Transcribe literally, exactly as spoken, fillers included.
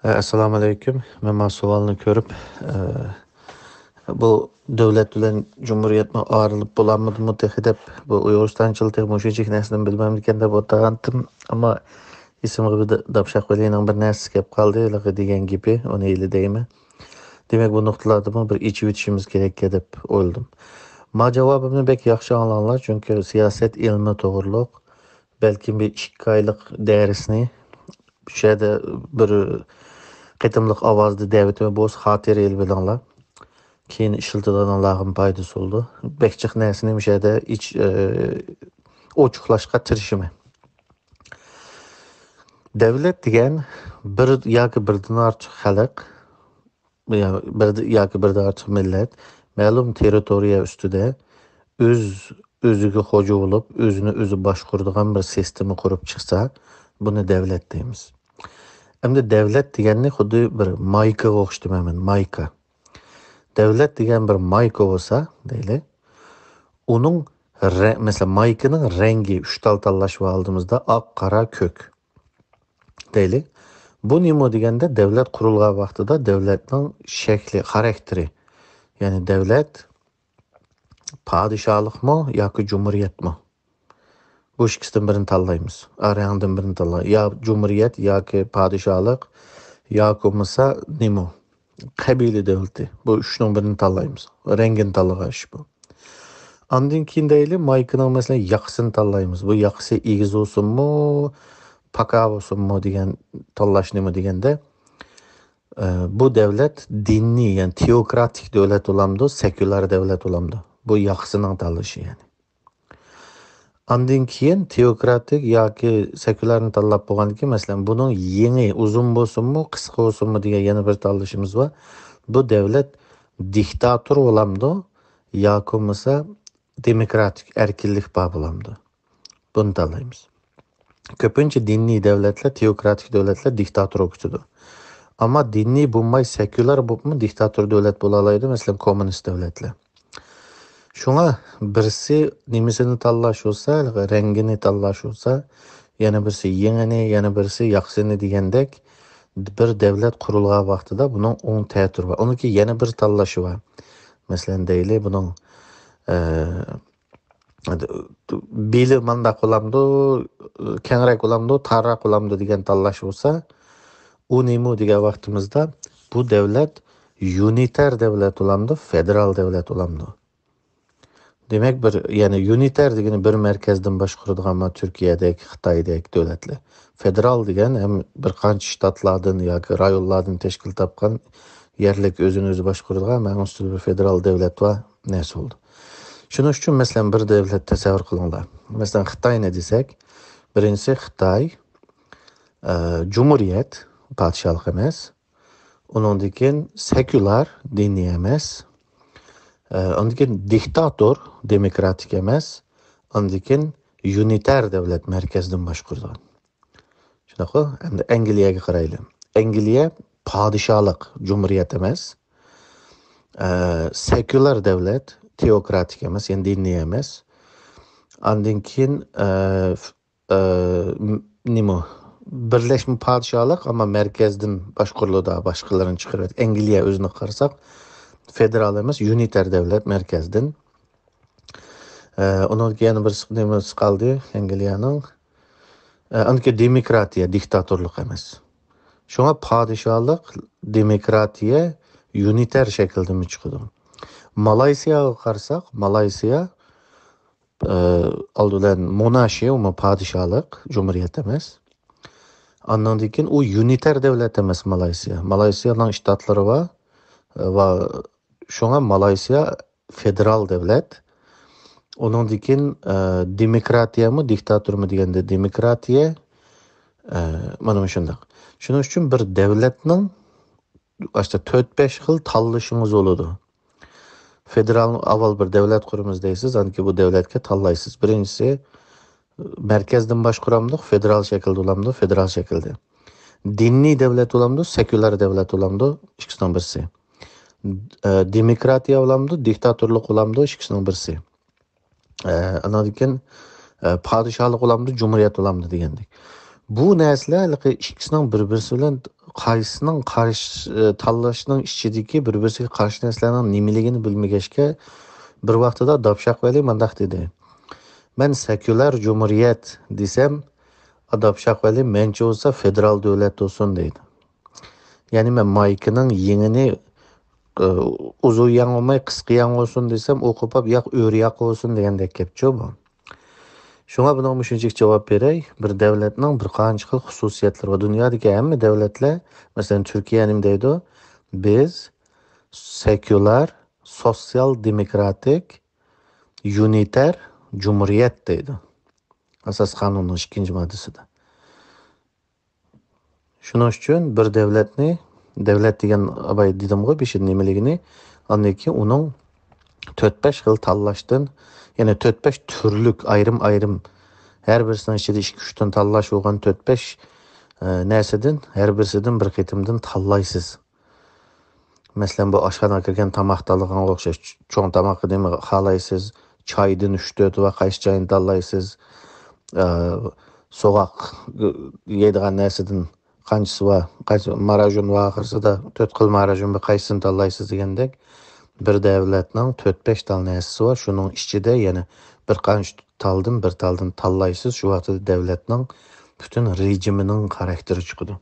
ئەسسالامۇ ئەلەيكۇم. مەن ما سوئالنى كۆرۈپ، ئە، بۇ دۆلەت بىلەن جۇمھۇرىيەتمۇ ئايرىلىپ بولالمىدىمۇ تېخى دەپ، بۇ ئۇيغۇرىستانچىلار تېخى مۇشۇنچە نەرسىنى بىلمەمدىكەن دەپ ئولتۇرغانتىم. ئەمما ئېسىمگە بىر داپشاق ۋەلىنىڭ بىر نەرسىسى كەپ قالدى، ھېلىقى دېگەن گېپى، ئۇنى ھېلى دەيمەن. دېمەك، بۇ نۇقتىلاردىمۇ بىر ئېچىۋېتىشىمىز كېرەككەن دەپ ئويلىدىم. ما جاۋابىمنى بەك ياخشى ئاڭلاڭلار، چۈنكى سىياسەت ئىلمى توغرۇلۇق، بەلكىم بىر ئىككى ئايلىق دەرسنى شۇ يەردە بىر قېتىملىق ئاۋازدا دەۋېتىمەن، بولسا خاتىرە ئېلىۋېلىڭلار. كېيىن ئىشلىتىدىغانلارغىمۇ پايدىسى بولىدۇ. بەك جىق نەرسىنى مۇشۇ يەردە ئىچ-، ئە، ئوچۇقلاشقا تىرىشىمەن. دەۋلەت دېگەن بىر ياكى بىردىن ئارتۇق خەلق، يا-، بىر ياكى بىردىن ئارتۇق مىللەت مەلۇم تېررىتورىيە ئۈستىدە ئۆز-، ئۆزىگە خوجا بولۇپ، ئۆزىنى ئۆزى باشقۇرىدىغان بىر سىستېما قۇرۇپ چىقسا، بۇنى دەۋلەت دەيمىز. ئەمدى دەۋلەت دېگەننى خۇددى بىر مايكىغا ئوخشىتىمەن مەن، مايكا. دەۋلەت دېگەن بىر مايكا بولسا، دەيلى، ئۇنىڭ رە-، مەسىلەن، مايكىنىڭ رەڭگى ئۈچ تال تاللاش بار ئالدىمىزدا، ئاق، قارا، كۆك. دەيلى. بۇ نېمە دېگەندە، دەۋلەت قۇرۇلغان ۋاقتىدا دەۋلەتنىڭ شەكلى، خاراكتېرى، يەنى دەۋلەت پادىشاھلىقمۇ ياكى جۇمھۇرىيەتمۇ؟ بۇ ئىككىسىدىن بىرىنى تاللايمىز. ئا، رەڭدىن بىرىنى تاللاي. يا جۇمھۇرىيەت ياكى پادىشاھلىق ياكى بولمىسا نېمە؟ قەبىلە دۆلىتى. بۇ ئۈچنىڭ بىرىنى تاللايمىز. رەڭگىنى تاللىغان ئىش بۇ. ئاندىن كېيىن دەيلى، مايكىنىڭ، مەسىلەن، ياقىسىنى تاللايمىز. بۇ ياقىسى ئېگىز بولسۇنمۇ، پاكا بولسۇنمۇ دېگەن تاللاش نېمە دېگەندە، ئە، بۇ دەۋلەت دىنىي، يەنى تېئوكراتىك دۆلەت بولامدۇ، سېكۇلار دەۋلەت بولامدۇ؟ بۇ ياقىسىنىڭ تاللىشى، يەنى. ئاندىن كېيىن تېئوكراتىك ياكى سېكۇلارنى تاللاپ بولغاندىن كېيىن، مەسىلەن، بۇنىڭ يېڭى ئۇزۇن بولسۇنمۇ، قىسقا بولسۇنمۇ دېگەن يەنە بىر تاللىشىمىز بار. بۇ دەۋلەت دىكتاتور بولامدۇ ياكى بولمىسا دېموكراتىك ئەركىنلىك بار بولامدۇ؟ بۇنى تاللايمىز. كۆپىنچە دىنىي دەۋلەتلەر، تېئوكراتىك دەۋلەتلەر دىكتاتورغا كېتىدۇ. ئەمما دىنىي بولماي سېكۇلار بولۇپمۇ دىكتاتور دۆلەت بولالايدۇ، مەسىلەن، كوممۇنىست دۆلەتلەر. شۇڭا بىرسى نېمىسىنى تاللاش بولسا، رەڭگىنى تاللاش بولسا، يەنە بىرسى يېڭىنى، يەنە بىرسى ياخشىنى دېگەندەك بىر دەۋلەت قۇرۇلغان ۋاقتىدا بۇنىڭ ئوڭ تەتۈرى بار. ئۇنىڭكى يەنە بىر تاللىشى بار. مەسىلەن، دەيلى، بۇنىڭ، ئە، بېلى مانداق بولامدۇ، كەڭرەك بولامدۇ، تارراق بولامدۇ دېگەن تاللاش بولسا، ئۇ نېمە دېگەن ۋاقتىمىزدا، بۇ دەۋلەت يۇنىتار دەۋلەت بولامدۇ، فېدېرال دەۋلەت بولامدۇ؟ دېمەك، بىر، يەنى يۇنىتار دېگىنى بىر مەركەزدىن باشقۇرىدىغان، مانا، تۈركىيەدەك، خىتايدەك دۆلەتلەر. فېدېرال دېگەن ھەم بىر قانچە شتاتلاردىن ياكى رايونلاردىن تەشكىل تاپقان يەرلىك ئۆزىنى ئۆزى باشقۇرىدىغان، مانا ئۈستىدە بىر فېدېرال دەۋلەت بار نەرسە بولىدۇ. شۇنىڭ ئۈچۈن، مەسىلەن، بىر دەۋلەت تەسەۋۋۇر قىلىڭلار. مەسىلەن، خىتاينى دېسەك، بىرىنچىسى خىتاي، ئە، جۇمھۇرىيەت، پادىشاھلىق ئەمەس. ئۇنىڭدىن كېيىن سېكۇلار، دىنىي ئەمەس. ئە، ئاندىن كېيىن دىكتاتور، دېموكراتىك ئەمەس. ئاندىن كېيىن يۇنىتار دەۋلەت، مەركەزدىن باشقۇرىدىغان. شۇنداققۇ؟ ئەمدى ئەنگلىيەگە قارايلى. ئەنگلىيە پادىشاھلىق، جۇمھۇرىيەت ئەمەس. ئە، سېكۇلار دەۋلەت، تېئوكراتىك ئەمەس، يەنى دىنىي ئەمەس. ئاندىن كېيىن، ئە، ئە، م-، نېمە، بىرلەشمە پادىشاھلىق، ئەمما مەركەزدىن باشقۇرۇلىدۇ، باشقىلىرىنى چىقىرىۋەت. ئەنگلىيە ئۆزىنى قارىساق، فېدېرال ئەمەس، يۇنىتار دەۋلەت مەركەزدىن. ئە، ئۇنىڭدىن كېيىن يەنە بىر نېمىسى قالدى ئەنگلىيەنىڭ. ئە، ئاندىن كېيىن دېموكراتىيە، دىكتاتورلۇق ئەمەس. شۇڭا پادىشاھلىق، دېموكراتىيە، يۇنىتار شەكىلدىمۇ چىقىدۇ. مالايسىياغا قارىساق، مالايسىيا ئە، ئالدى بىلەن مونارشىيە، ئۇمۇ پادىشاھلىق، جۇمھۇرىيەت ئەمەس. ئاندىن كېيىن ئۇ يۇنىتار دەۋلەت ئەمەس مالايسىيا. مالايسىيانىڭ شتاتلىرى بار، ۋە شۇڭا مالايسىيا فېدېرال دەۋلەت. ئۇنىڭدىن كېيىن، ئە، دېموكراتىيەمۇ، دىكتاتورمۇ دېگەندە دېموكراتىيە، ئە، مانا مۇشۇنداق. شۇنىڭ ئۈچۈن بىر دەۋلەتنىڭ ئاشتا تۆت-بەش خىل تاللىشىڭىز بولىدۇ. فېدېرال، ئاۋۋال بىر دەۋلەت قۇرىمىز دەيسىز، ئاندىن كېيىن بۇ دەۋلەتكە تاللايسىز. بىرىنچىسى، مەركەزدىن باشقۇرامدۇق، فېدېرال شەكىلدە بولامدۇ، فېدېرال شەكىلدە. دىنىي دەۋلەت بولامدۇ، سېكۇلار دەۋلەت بولامدۇ، ئىككىسىنىڭ بىرسى. ئە، دېموكراتىيە بولامدۇ، دىكتاتورلۇق بولامدۇ، ئىككىسىنىڭ بىرسى. ئە، ئاندىن كېيىن، ئە، پادىشاھلىق بولامدۇ، جۇمھۇرىيەت بولامدۇ دېگەندەك. بۇ نەرسىلەر ھېلىقى ئىككىسىنىڭ بىر-بىرسى بىلەن قايسىنىڭ قارشى، تاللاشنىڭ ئىچىدىكى بىر-بىرسىگە قارشى نەرسىلەرنىڭ نېمىلىكىنى بىلمىگەچكە، بىر ۋاقتىدا داپشاق ۋەلى مۇنداق دېدى: «مەن سېكۇلار جۇمھۇرىيەت دېسەم، داپشاق ۋەلى مەنچە بولسا فېدېرال دۆلەت بولسۇن» دەيدۇ. يەنى مەن مايكىنىڭ يېڭىنى، ئۇزۇن يەڭ بولماي قىسقا يەڭ بولسۇن دېسەم، ئۇ قوپاپ ياق ئۆرە ياقا بولسۇن دېگەندەك گەپچۇ بۇ. شۇڭا بۇنىڭغا مۇشۇنچىلىك جاۋاب بېرەي. بىر دەۋلەتنىڭ بىر قانچە خىل خۇسۇسىيەتلىرى بار. دۇنيادىكى ھەممە دەۋلەتلەر، مەسىلەن، تۈركىيە نېمە دەيدۇ؟ «بىز سېكۇلار، سوتسىيال دېموكراتىك، يۇنىتەر جۇمھۇرىيەت» دەيدۇ. ئاساسىي قانۇننىڭ ئىككىنچى ماددىسىدا. شۇنىڭ ئۈچۈن بىر دەۋلەتنى، دەۋلەت دېگەن ئاباي دېدىمغۇ بېشىدا نېمىلىكىنى، ئاندىن كېيىن ئۇنىڭ تۆت-بەش خىل تاللاشتىن، يەنى تۆت-بەش تۈرلۈك ئايرىم-ئايرىم، ھەر بىرسىنىڭ ئىچىدە ئىككى-ئۈچتىن تاللاش بولغان تۆت-بەش، ئە، نەرسىدىن، ھەر بىرسىدىن بىر قېتىمدىن تاللايسىز. مەسىلەن، بۇ ئاشخانىغا كىرگەن تاماق تاللىغانغا ئوخشاش، چوڭ تاماققا نېمە خالايسىز، چايدىن ئۈچ-تۆت ۋە قايسى چاينى تاللايسىز، ئە، سوغۇق يەيدىغان نەرسىدىن قانچىسى بار، قايسى ماراژون بار، ئاخىرسىدا تۆت خىل ماراژون بار، قايسىسىنى تاللايسىز دېگەندەك، بىر دەۋلەتنىڭ تۆت-بەش تال نەرسىسى بار، شۇنىڭ ئىچىدە يەنە بىر قانچە تالدىن، بىر تالدىن تاللايسىز، شۇ ۋاقىتتا دەۋلەتنىڭ پۈتۈن رېجىمىنىڭ خاراكتېرى چىقىدۇ.